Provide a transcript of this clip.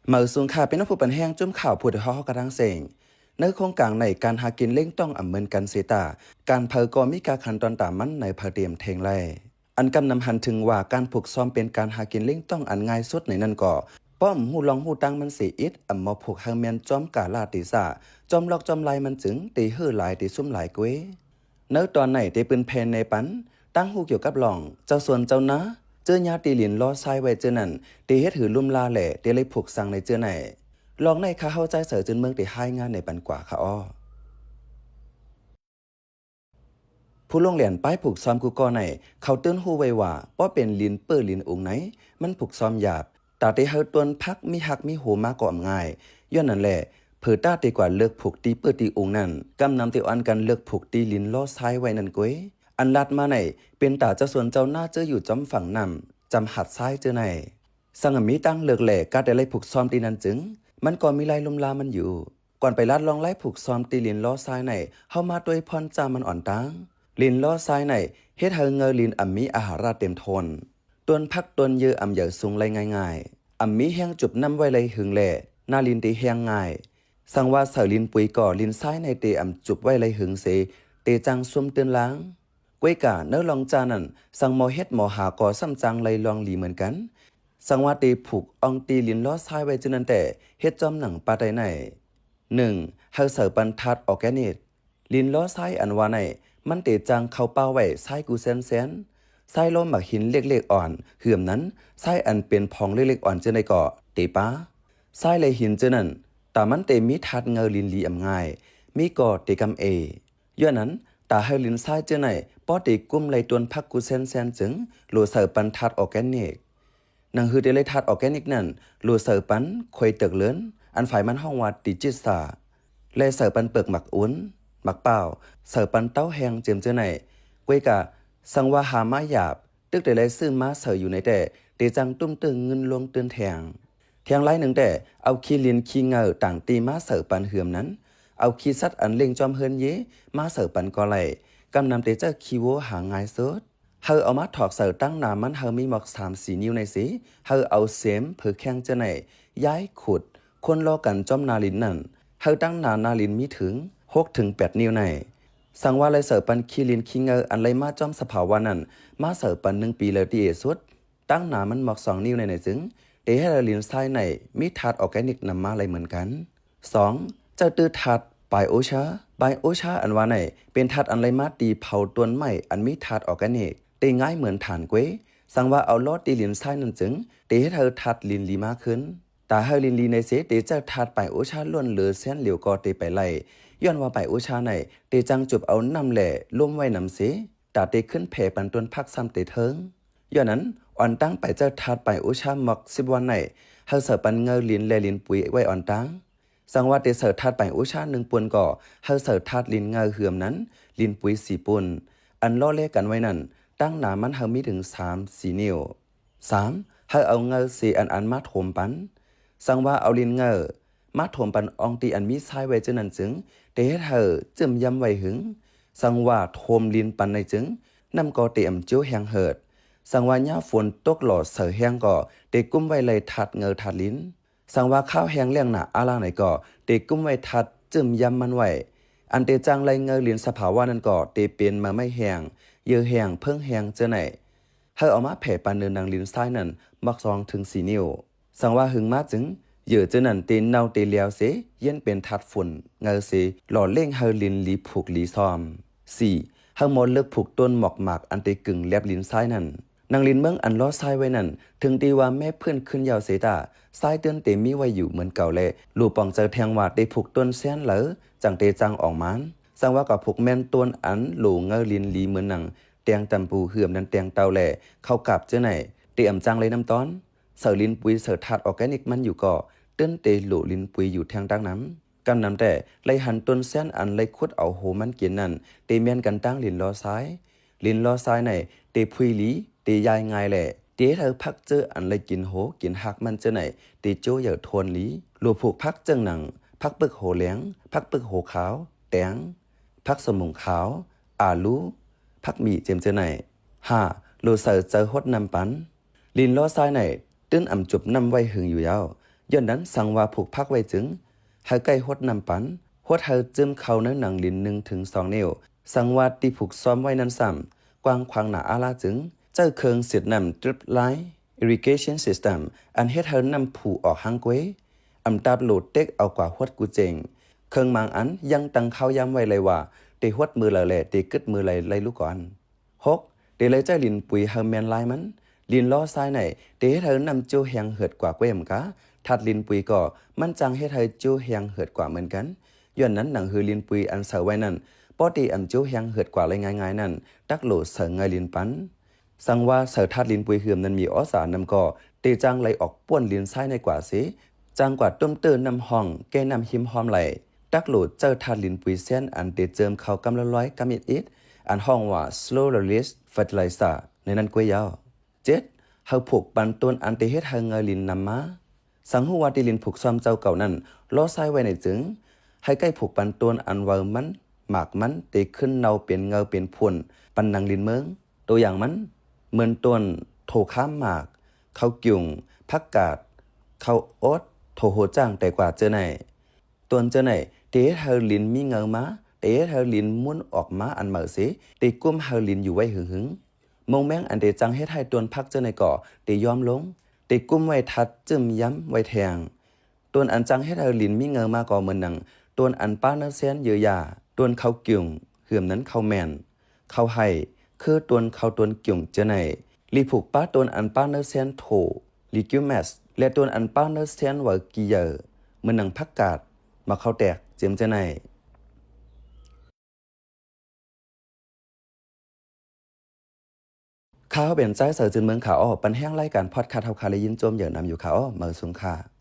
ເໝີສູງຄ່ະ ພີ່ນ້ອງຜູ້ປັນແຮງຈຸ້ມຂ່າວຜູ້ທີ່ເຮົາເຮົາກະທັງເສັງ. ໃນໂຄງການໃນການຫາກິນເລ້ງຕ້ອງອຳເມີນກັນເສຍຕາ ການໃຜກໍມີກາຂັ້ນຕອນຕາມມັນໃນເຜີເຕມເທງໄລ. ອັນກຳນຳຫັນເຖິງວ່າການຜູກຊອມເປັນການຫາກິນເລ້ງຕ້ອງອັນງ່າຍສຸດໃນນັ້ນກໍ ປ້ອມຮູ້ລ່ອງຮູ້ຕັ້ງມັນເສຍອິດ ອຳໝໍຜູກໃຫ້ແມ່ນຈອມກາລະເຕສະ ຈອມລອກຈອມລາຍມັນຈຶ່ງເຕເຮີ້ຫຼາຍເຕຊຸມຫຼາຍເກວຍ. ໃນຕອນໃນເຕປືນແຜ່ແນປັນ ຕັ້ງຮູ້ກ່ຽວກັບລ່ອງ ເຈົ້າສວນເຈົ້ານາ ເຈີຍາຕີລິນລໍຊາຍໄວ້ເຈີນັ້ນ ເຕເຮັດຫືລຸມລາແຫຼເຕໄດ້ຜູກສັງໃນເຈີໃນ. ລ່ອງໃນຂ້າເຮົາຈາຍເສີຈືນເມືອງເຕຮາຍງານໃນປັນກວ່າຄ່ະອໍ. ຜູ້ລົງແລ່ນປ້າຍຜູກຊອມກູ່ກໍໃນ ເຂົາຕື່ນຮູ້ໄວ້ວ່າ ປໍເປັນລິນເປີ້ລິນອຸງໃນ ມັນຜູກຊອມຫຍາບ ຕາເຕເຮົາຕົນຜັກມີຮັກມີໂຮມາກໍອຳງ່າຍ. ຍ້ອນນັ້ນແຫຼະ ເຜີຕາເຕກວ່າເລິກຜູກຕີເປີ້ຕີອຸງນັ້ນ ກຳນຳເຕອ່ອນກັນເລິກຜູກຕີລິນລໍຊາຍໄວ້ນັ້ນເກຍ. ອັນລາດມາໃນ ເປັນຕາເຈົ້າສວນເຈົ້ານາເຈີຢູ່ຈອມຝັ່ງນ້ຳ ຈຳຫາດຊາຍເຈີໃນ. ສັງອາມີຕັ້ງເລິກແລກະແຕ່ໄລ່ຜູກຊອມຕີນັ້ນຈຶ່ງ ມັນກໍມີໄລ່ລຸ່ມລາມັນຢູ່. ກ່ອນໄປລາດລອງໄລ່ຜູກຊອມຕີລິນລໍ້ຊາຍໃນ ເຮົາມາດ້ວຍພອນຈ້າມັນອ່ອນຕ່າງ. ລິນລໍ້ຊາຍໃນ ເຮັດໃຫ້ເງິ່ວລິນອຳມີອາຫາລະເຕັມທົນ. ຕົ້ນຜັກຕົ້ນເຢີອອຳເຫຍີສູງໄລ່ງ່າຍໆ ອຳມີແຮງຈູບນ້ຳໄວ້ໄລ່ຫຶງແລ ໜ້າລິນເຕແຫ້ງງ່າຍ. ສັງວ່າໃສ່ລິນປຸຍກໍລິນຊາຍໃນເຕອຳຈູບໄວ້ໄລ່ຫຶງເສ ເຕຈັ່ງຊຸ່ມຕື່ນລາງ. ກວຍກາເນີລອງຈ້ານັ້ນ ສັງໝໍເຮັດໝໍຫາກໍສ່ຳຈັ່ງໄລ່ລອງລີເໝືອນກັນ. ສັງວ່າເຕຜູກອ່ອງຕີລິນລໍ້ຊາຍໄວ້ຈະນັ້ນແຕ່ ເຮັດຈອມໜັງປາໄຕໃນ. ໜຶ່ງ ໃຫ້ໃສ່ປັນທາດອອກແກນິກ. ລິນລໍ້ຊາຍອັນວ່າໃນ ມັນເຕຈ້າງເຂົ້າປ່າໄວ້ຊາຍກູແຊນແຊນ ຊາຍລໍ້ໝາກຫີນເລັກໆອ່ອນ ເຫືອມນັ້ນ ຊາຍອັນເປັນພອງເລັກໆອ່ອນເຈີໃດກໍເຕປາ. ຊາຍແລະຫີນເຈີນັ້ນ ຕາມັນເຕມີທາດເງິ່ວລິນລີອຳງ່າຍ ມີກໍເຕກຳເອ. ຍ້ອນນັ້ນ ຕາໃຫ້ລິນຊາຍເຈີໃນ ປໍເຕກຸ້ມໄລ່ຕົ້ນຜັກກູແຊນແຊນຈຶ່ງ ໂຫຼໃສ່ປັນທາດອອກແກນິກ. ໜັງຫືເຕໄລ່ທາດອອກແກນິກນັ້ນ ໂຫຼໃສ່ປັນຄວາຍເຕີກເລີນ ອັນຝາຍມັນຮ້ອງວ່າຕີຈິດສາ ແລະໃສ່ປັນເປິກໝາກອຸ່ນ ໝາກປ້າວ ໃສ່ປັນເຕົ້າແຮງເຈີມເຈີໃນ. ກວຍກາ ສັງວ່າຫາມາຫຍາບ ຕຶກເຕໄດ້ຊື້ມາໃສ່ຢູ່ໃນແຕ່ ເຕຈັ່ງຕຸ້ມຕຶ້ງເງິນລົງຕື່ນແທງ. ແທງລາຍໜຶ່ງແຕ່ ເອົາຂີ້ລິນຂີ້ເຫຍື້ຕາງຕີມາໃສ່ປັນເຫືອມນັ້ນ ເອົາຂີ້ສັດອັນເລັງຈອມເຮືອນເຢມາໃສ່ປັນກໍໄລ່ ກຳນຳເຕເຈົ້າຂີ້ໂວຫາງ່າຍສຸດ. ເຮົາເອົາມາຖອກໃສ່ຕັ້ງໜາມັນ ເຮົາມີໝອກສາມສີ່ນິ້ວໃນເສ ເຮົາເອົາເສມເຜີແຂ້ງເຈີໃນ ຍ້າຍຂຸດ ຄົນລໍກັນຈອມໜາລິນນັ້ນ ເຮົາຕັ້ງໜາໜາລິນມີເຖິງຫົກເຖິງແປດນິ້ວໃນ. ສັງວ່າໄລ່ໃສ່ປັນຂີ້ລິນຂີ້ເຫຍື້ອັນໄລ່ມາຈອມສະພາວະນັ້ນ ມາໃສ່ປັນໜຶ່ງປີແລ້ວທີ່ເອສຸດ ຕັ້ງໜາມັນໝອກສອງນິ້ວໃນໃນຈຶ່ງ ເຕເຮັດໃຫ້ລິນຊາຍໃນມີທາດອອກແກນິກນຳມາໄລ່ເໝືອນກັນ. ສອງ ເຈົ້າຕື້ທາດປາຍໂອຊາ. ປາຍໂອຊາອັນວ່າໃນ ເປັນທາດອັນໄລ່ມາຕີເຜົາຕົ້ນໄມ້ອັນມີທາດອອກແກນິກ ເຕງ່າຍເໝືອນຖ່ານເກວຍ. ສັງວ່າເອົາລໍ້ຕີລິນຊາຍນັ້ນຈຶ່ງ ເຕເຮັດໃຫ້ທາດລິນລີມາຂຶ້ນ. ຕາເຮົາລິນລີໃນເສ ເຕເຈົ້າທາດປາຍໂອຊາລ້ວນເຫຼືອແຊນຫຼຽວກໍເຕໄປໄລ່ ຍ້ອນວ່າປາຍໂອຊາໃນ ເຕຈັ່ງຈູບເອົານ້ຳແລລົມໄວ້ນຳເສ ຕາເຕຂຶ້ນແຜ່ປັນຕົ້ນຜັກຊ້ຳເຕເທິງ. ຍ້ອນນັ້ນ ອ່ອນຕັ້ງໄປເຈົ້າທາດປາຍໂອຊາໝອກສິບວັນໃນ ເຮົາໃສ່ປັນເງິ່ວລິນແລລິນປຸຍໄວ້ອ່ອນຕັ້ງ. ສັງວ່າເຕໃສ່ທາດປາຍໂອຊາໜຶ່ງປວນກໍ ເຮົາໃສ່ທາດລິນເງິ່ວເຫືອມນັ້ນ ລິນປຸຍສີ່ປຸ້ນ ອັນລໍ້ແລກັນໄວ້ນັ້ນ ຕັ້ງໜາມັນເຮົາມີເຖິງສາມສີ່ນິ້ວ. ສາມ ໃຫ້ເອົາເງິ່ວເສອັນອັນມາຖົມປັນ. ສັງວ່າເອົາລິນເງິ່ວມາຖົມປັນອ່ອງຕີອັນມີຊາຍໄວ້ເຈີນັ້ນຈຶ່ງ ເຕເຮັດໃຫ້ຈື້ມຢຳໄວ້ຫຶງ. ສັງວ່າຖົມລິນປັນໃນຈຶ່ງ ນ້ຳກໍເຕອຳຈິ້ວແຮງເຫີດ. ສັງວ່າຍາມຝົນຕົກຫຼໍ່ເສີແຮງກໍ ເຕກຸ້ມໄວ້ໄລ່ທາດເງິ່ວທາດລິນ. ສັງວ່າຄາວແຫ້ງແລ້ງໜາອາລາງໃນກໍ ເຕກຸ້ມໄວ້ທາດຈື້ມຢຳມັນໄວ້. ອັນເຕຈ້າງໄລ່ເງິ່ວລິນສະພາວະນັ້ນກໍ ເຕເປັນໝາກໄມ້ແຫ້ງ ເຢີແຫ້ງ ເຜິ້ງແຫ້ງເຈີໃນ. ເຮົາເອົາມາແຜ່ປັນເນີນາງລິນຊາຍນັ້ນໝອກສອງເຖິງສີ່ນິ້ວ. ສັງວ່າຫຶງມາຈຶ່ງ ເຢີເຈີນັ້ນເຕເນົ່າເຕແຫຼວເສ ຢ້ຽນເປັນທາດຝຸ່ນເງິ່ວເສ ຫຼໍ່ເລັ່ງໃຫ້ລິນລີຜູກລີຊອມ. ສີ່ ເຮົາໝໍເລິກຜູກຕົ້ນໝອກໝາກອັນເຕກຶງແລັບລິນຊາຍນັ້ນ. ນາງລິນເມືອງອັນລໍ້ຊາຍໄວ້ນັ້ນ ເຖິງທີ່ວ່າແມ່ພື້ນຂຶ້ນຍາວເສຕາ ຊາຍຕື່ນເຕມີໄວ້ຢູ່ເໝືອນເກົ່າແລ ຫຼູ່ປ່ອງເຈີແທງວ່າເຕຜູກຕົ້ນແຊນເລີ ຈັ່ງເຕຈ້າງອອກມານ. ສັງວ່າກໍຜູກແມ່ນຕົ້ນອັນໂຫຼເງິ່ວລິນລີເໝືອນໜັງ ແຕງຕຳປູ ເຫືອມນັ້ນແຕງເຕົ່າແລ ເຂົ້າກາບເຈີໃນ ເຕອຳຈ້າງໄລ່ນ້ຳຕ້ອນ. ເສີລິນປຸຍເສີທາດອອກແກນິກມັນຢູ່ກໍ ຕື່ນເຕໂຫຼລິນປຸຍຢູ່ແທງຕັກນຳ. ກຳນຳແຕ່ໄລ່ຫັນຕົ້ນແຊນອັນໄລ່ຂຸດເອົາໂຮມັນກິນນັ້ນ ເຕແມ່ນກັນຕັ້ງລິນລໍ້ຊາຍ. ລິນລໍ້ຊາຍໃນ ເຕຜຸຍລີ ເຕຢາຍງ່າຍແລ ເຕເຮັດໃຫ້ຜັກເຈີອັນໄລ່ກິນໂຮກິນຮາກມັນເຈີໃນ ເຕໂຈ້ເຫຍີໂທນລີ. ໂຫຼຜູກຜັກເຈີໜັງ ຜັກປຶກໂຮແລງ ຜັກປຶກໂຮຂາວ ແຕງ ຜັກສະໝຸງຂາວ ອາລູ ຜັກໝີ່ເຈີມເຈີໃນ. ຫ້າ ໂຫຼໃສ່ເຈີຫົດນ້ຳປັນ. ລິນລໍ້ຊາຍໃນ ຕື່ນອຳຈົບນ້ຳໄວ້ຫຶງຢູ່ແລ້ວ. ຍ້ອນນັ້ນ ສັງວ່າຜູກຜັກໄວ້ຈຶ່ງ ໃຫ້ໃກ້ຫົດນ້ຳປັນ, ຫົດໃຫ້ຈຶ້ມເຂົ້າໃນໜັງລິນໜຶ່ງເຖິງສອງນິ້ວ. ສັງວ່າທີ່ຜູກຊ້ອມໄວ້ນັ້ນຊ້ຳ ກວ້າງຂວາງໜາອາລາຈຶ່ງ ໃຊ້ເຄື່ອງສີດນ້ຳ drip line irrigation system ອັນເຮັດໃຫ້ນ້ຳຜູອອກຫ່າງກວ່າ, ອຳຕາບໂຫຼເຕັກເອົາກວ່າຫົດກູເຈັງ. ເຄື່ອງມາງອັນຍັງຕັ້ງເຂົ້າຢາມໄວ້ໄດ້ວ່າ ເຕຫົດມື້ໃດ ແລະ ເຕກຶດມື້ໃດໄດ້ລູກກ່ອນ. ຫົກ, ເຕໄດ້ໃຊ້ລິນປຸຍໃຫ້ແມ່ນລາຍມັນ. ລິນລໍ້ຊາຍໃນ ເຕເຮັດໃຫ້ນ້ຳເຈີແຫ້ງເຫີດກວ່າເກວມກາ. ທາດລິນປຸຍກໍມັນຈັ່ງເຮັດໃຫ້ເຈີແຫ້ງເຫີດກວ່າເໝືອນກັນ. ຍ້ອນນັ້ນ ໜັງຮືລິນປຸຍອັນໃສ່ໄວ້ນັ້ນ ພໍເຕອຳເຈີແຫ້ງເຫີດກວ່າໄດ້ງ່າຍໆນັ້ນ ຕັກໂຫຼໃສ່ໃນລິນປັນ. ສັງວ່າໃສ່ທາດລິນປຸຍເຮືອມນັ້ນມີອໍສານຳກໍ ເຕຈັ່ງໄຫຼອອກປ້ວນລິນຊາຍໃນກວ່າເສ, ຈັ່ງກວ່າຕຸ້ມເຕີນ້ຳຮ່ອງ ແກ່ນ້ຳຮິມຮ່ອມໄຫຼ. ຕັກໂຫຼໃຊ້ທາດລິນປຸຍແຊນອັນເຕເຈີມເຂົ້າກຳລະລອຍກຳອິດໆ ອັນຮ້ອງວ່າ slow release fertilizer ໃນນັ້ນກວ່າຍາວ. ເຈັດ, ໃຫ້ຜູກປັນຕົ້ນອັນເຕເຮັດໃຫ້ເຫຍື້ອລິນນຳມາ. ສັງຮູ້ວ່າທີ່ລິນຜູກຊ້ອມເຈົ້າເກົ່ານັ້ນ ລໍ້ຊາຍໄວ້ໃນຈຶ່ງ ໃຫ້ໃກ້ຜູກປັນຕົ້ນອັນເຫວີມັນ ໝາກມັນເຕຂຶ້ນເນົ່າເປັນເຫຍື້ອເປັນພຸ້ນ ປັນໜັງລິນເມີງ. ຕົວຢ່າງມັນ ເໝືອນຕົ້ນໂຖຄາມໝາກ, ເຂົ້າກິ້ງ, ຜັກກາດ, ເຂົ້າອົດ, ໂຖໂຮຈ້າງ, ແຕງກວາເຈີໃນ. ຕົ້ນເຈີໃນ ເຕເຮັດໃຫ້ລິນມີເຫຍື້ອມາ, ເຕເຮັດໃຫ້ລິນໝຸນອອກມາອັນໃໝ່ເສ, ເຕກຸ້ມໃຫ້ລິນຢູ່ໄວ້ຫຶງໆ. ມົງແມງອັນເຕຈັ່ງເຮັດໃຫ້ຕົ້ນຜັກເຈີໃນກໍ ເຕຍອມລົງ, ເຕກຸ້ມໄວ້ທັດຈຶ່ມຢຳໄວ້ແທງ. ຕົ້ນອັນຈັ່ງເຮັດໃຫ້ລິນມີເຫຍື້ອມາກໍເໝືອນໜັງ ຕົ້ນອັນປາກເນີແຊນເຢີຢາ, ຕົ້ນເຂົ້າກິ້ງ, ເຫື່ອມນັ້ນເຂົ້າແມ່ນ, ເຂົ້າໄຮ່, ຄືຕົ້ນເຂົ້າຕົ້ນກິ້ງເຈີໃນ. ລີຜູກປະຕົ້ນອັນປາກເນີແຊນໂຖ, legumes ແລະ ຕົ້ນອັນປາກເນີແຊນເຫວີກີເຢີ, ເໝືອນໜັງຜັກກາດ, ໝາກເຂົ້າແຕກ, ເຈີມເຈີໃນ. ຂ້າເປັນຊາຍເສີຈືນເມືອງຂາອໍ ປັນແຮງລາຍການພອດຄາສເຮົາຄາ ແລະ ຍິນຊົມເຢີນນຳຢູ່ຂາອໍ ເໝີສຸງຄ່າ.